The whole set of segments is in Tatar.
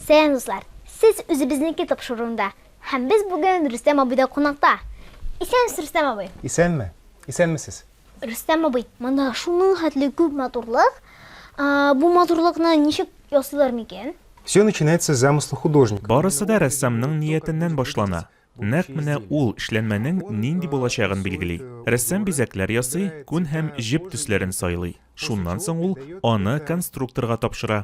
Сәлам, дуслар! Сез үзебезнеке тапшыруында. Һәм без бүген Рөстәм абыйда кунакта. Исәнмесез, Рөстәм абый! Исәнме! Исәнмесез! Рөстәм абый, монда шуның хәтле күп матурлык. Бу матурлыкны ничек ясыйлар микән? Все начинается с замысла художника. Барысы да рәссамның ниятеннән башлана. Нәкъ менә ул эшләнмәнең нинди булачагын билгели. Рәссам бизәкләр ясый, күн һәм җеп төсләрен сайлый. Шуннан соң ул аны конструкторга тапшыра.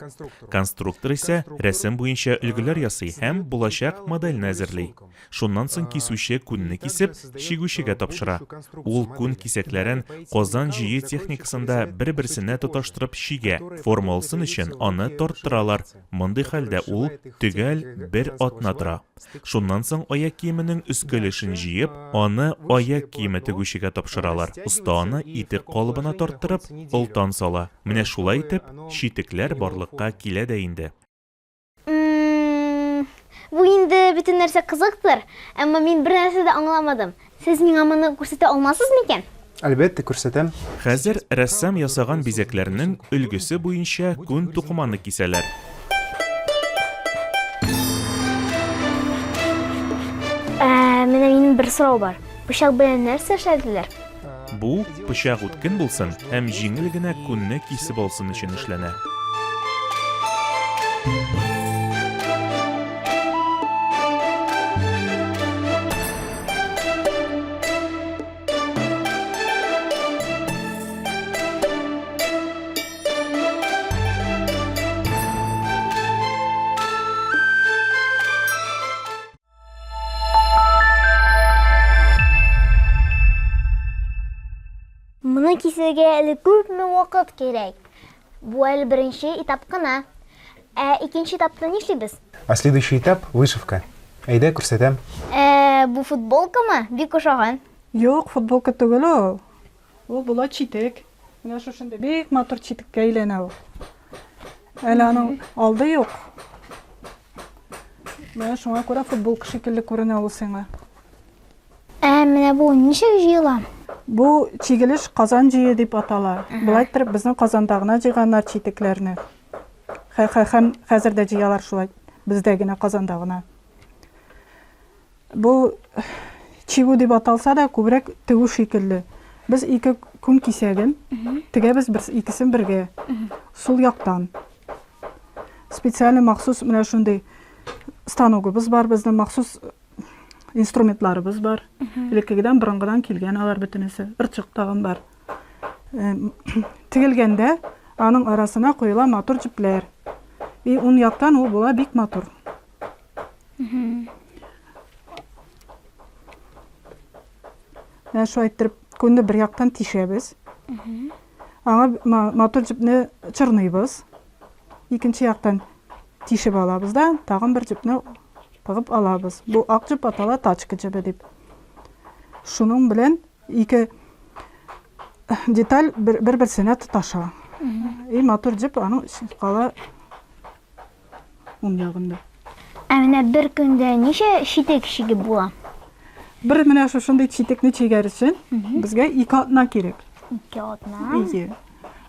Конструктор исә рәсем буенча өлгеләр ясый һәм булачак модельне әзерли. Шуннан соң кисүче күнне кисеп, чигүчегә тапшыра. Ул күн кисәкләрен Казан җөе техникасында бер-берсенә тоташтырып чигә. Форма алсын өчен аны тарттыралар. Мондый хәлдә ул төгәл бер атна тора. Шуннан соң аяк киеменең өске өлешен җыеп, аны аяк киеме тегүчегә тапшыралар. Оста аны итек калыбына тарттырып, олтан сала. Менә шулай итеп, читекләр барлыкка килә дә инде. М-м-м, бу инде бөтен нәрсә кызыктыр, әмма мин бер нәрсә дә аңламадым. Сез миңа моны күрсәтә алмассыз микән? Әлбәттә, күрсәтәм. Хәзер рәссам ясаган бизәкләрнең өлгесе буенча күн тукыманы кисәләр. Ә, менә минем бер сорау бар. Пычак белән нәрсә эшләделәр? Бу, пычак үткен булсын һәм җиңел генә күнне кисеп алсын өчен эшләнә. Моны кисергә әле күпме вакыт кирәк? Бу әле беренче этап кына. Ә икенче этапта нишлибез? А следующий этап вышивка. Әйдә, күрсәтәм. Ә, бу футболкамы? Бик ошаган. Юк, футболка түгел ул. Ул була читек. Менә шушындый бик матур читеккә әйләнә ул. Әле аның алды юк. Менә шуңа күрә футболка шикелле күренә ул сиңа. Ә менә бу ничек җыела? Бу чигелеш Казан җөе дип атала. Болай иттереп безнең Казанда гына җыйганнар читекләрне. Һәм хәзер дә җыялар шулай. Бездә генә, Казанда гына. Бу чигү дип аталса да, күбрәк тегү шикелле. Без ике күн кисәген тегәбез бер икесен бергә. Сул яктан. Специально махсус менә шундый станогыбыз бар безнең, махсус инструментларыбыз бар. Элеккегедән, борынгыдан килгән алар бөтенесе. Ырчык тагын бар. Э, тегелгәндә аның арасына куела матур җепләр. И ун яктан ул була бик матур. Менә шулай иттереп күнне бер яктан тишәбез. Аңа матур җепне чорныйбыз. Икенче яктан тишеп алабыз да, тагын бер җепне тыгып алабыз. Бу ак җеп атала тачка җебе дип. Шуның белән ике деталь бер-берсенә тоташа. И матур җеп аның кала уң ягында. Ә менә бер көндә ничә читек чигеп була? Бер менә шушындый читекне чигәр өчен безгә ике атна кирәк. Ике атна. Ие.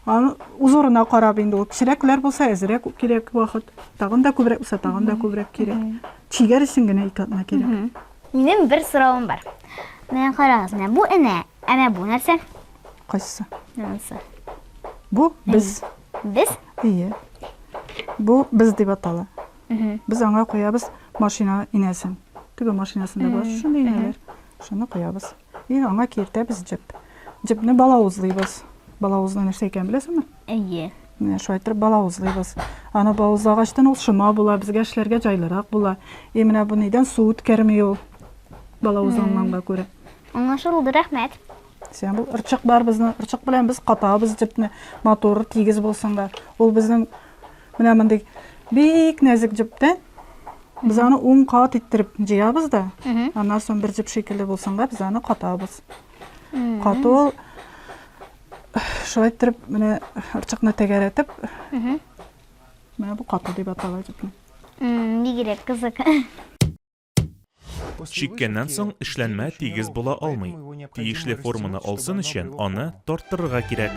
Аны узорына карап инде ул кечерәкләр булса әзрәк кирәк вакыт. Тагын да күбрәк булса тагын да күбрәк кирәк. Чигәр өчен генә ике атна кирәк. Минем бер соравым бар. Менә карагыз, менә бу энә, ә менә бу нәрсә? Кайсысы? Монысы. Бу без. Без? Ие. Бу без дип атала. Без аңа куябыз машина инәсен. Тегү машинасында була шушындый инәләр. Шуны куябыз. И аңа киертәбез җеп. Җепне балавызлыйбыз. Балавызның нәрсә икәнен беләсеңме? Әйе. Менә шулай итеп балавызлыйбыз. Аны балавызлагачтан ул шома була, безгә эшләргә җайлырак була. И менә бу нидән су үткәрми ул балавызланганга күрә. Аңлашылды, рәхмәт. Сен бу ырчык бар безнең. Ырчык белән без катабыз җепне матур, тигез булсынга. Ул безнең менә мондый бик нәзек җептән без аны ун кат иттереп җыябыз да, аннан соң бер җеп шикелле булсынга без аны катабыз. Кату ул шулай иттереп менә ырчыкны тәгәрәтеп, менә бу кату дип атала җепне. Бигрәк кызык. Чиккәннән соң эшләнмә тигез була алмый. Тиешле форманы алсын өчен аны тарттырырга кирәк.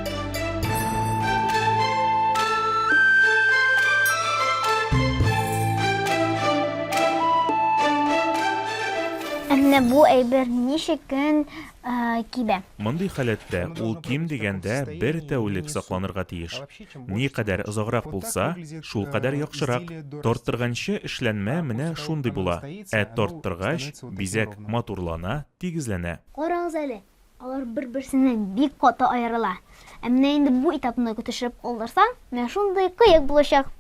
менә бу әйбер ничә көн кибә? Мондый халәттә ул ким дигәндә бер тәүлек сакланырга тиеш. Никадәр озаграк булса, шулкадәр яхшырак. Тарттырганчы эшләнмә менә шундый була, ә тарттыргач, бизәк матурлана, тигезләнә. Карагыз әле, алар бер-берсеннән бик каты аерыла. Ә менә инде бу этапны төшереп калдырсаң, менә шундый кыек булачак.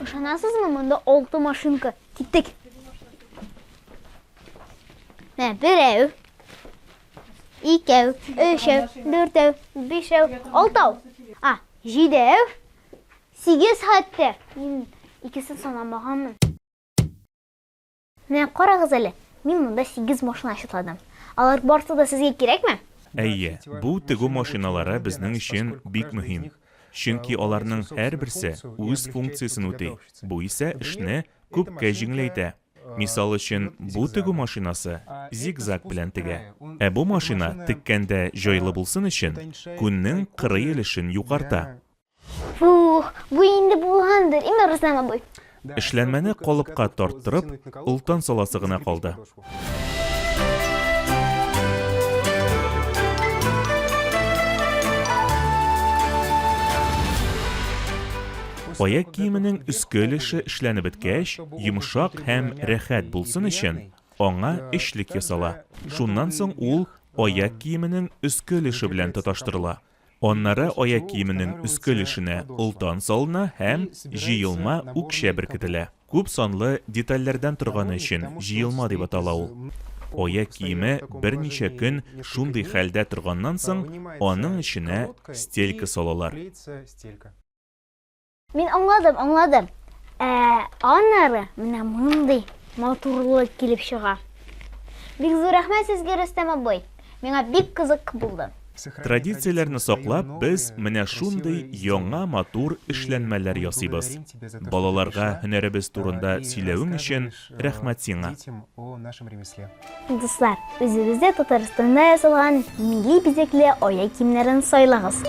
Ышанасызмы, монда алты машинка. Киттек. Менә берәү, икәү, өчәү, дүртәү, бишәү, алтау. А, җидәү, сигез хәтта. Мин икесен санамаганмын. Менә карагыз әле, мин монда сигез машина чутладым. Алар барсы да сезгә кирәкме? Әйе, бу тегү машиналары безнең өчен бик мөһим. Чөнки аларның һәрберсе үз функциясен үти, бу исә эшне күпкә җиңеләйтә. Мисал өчен, бу тегү машинасы зигзаг белән тегә. Ә бу машина, теккәндә җайлы булсын өчен, күннең кырый өлешен юкарта. Фух, бу инде булгандыр, име, Рөстәм абый? Эшләнмәне калыпка тарттырып, олтан саласы гына калды. Аяк киеменең өске өлеше эшләнеп беткәч, йомшак һәм рәхәт булсын өчен, аңа эчлек ясала. Шуннан соң ул аяк киеменең өске өлеше белән тоташтырыла. Аннары аяк киеменең өске өлешенә олтан салына һәм җыелма үкчә беркетелә. Күп санлы детальләрдән торганы өчен җыелма дип атала ул. Аяк киеме берничә көн шундый хәлдә торганнан соң, аның эченә стелька салалар. Мин аңладым, аңладым. Ә аннары менә мондый матурлык килеп чыга. Бик зур рәхмәт сезгә, Рөстәм абый. Миңа бик кызык булды. Традицияләрне саклап, без менә шундый яңа матур эшләнмәләр ясыйбыз. Балаларга һөнәребез турында сөйләвең өчен рәхмәт сиңа. Дуслар, үзебездә Татарстанда ясалган милли бизәкле аяк киемнәрен сайлагыз.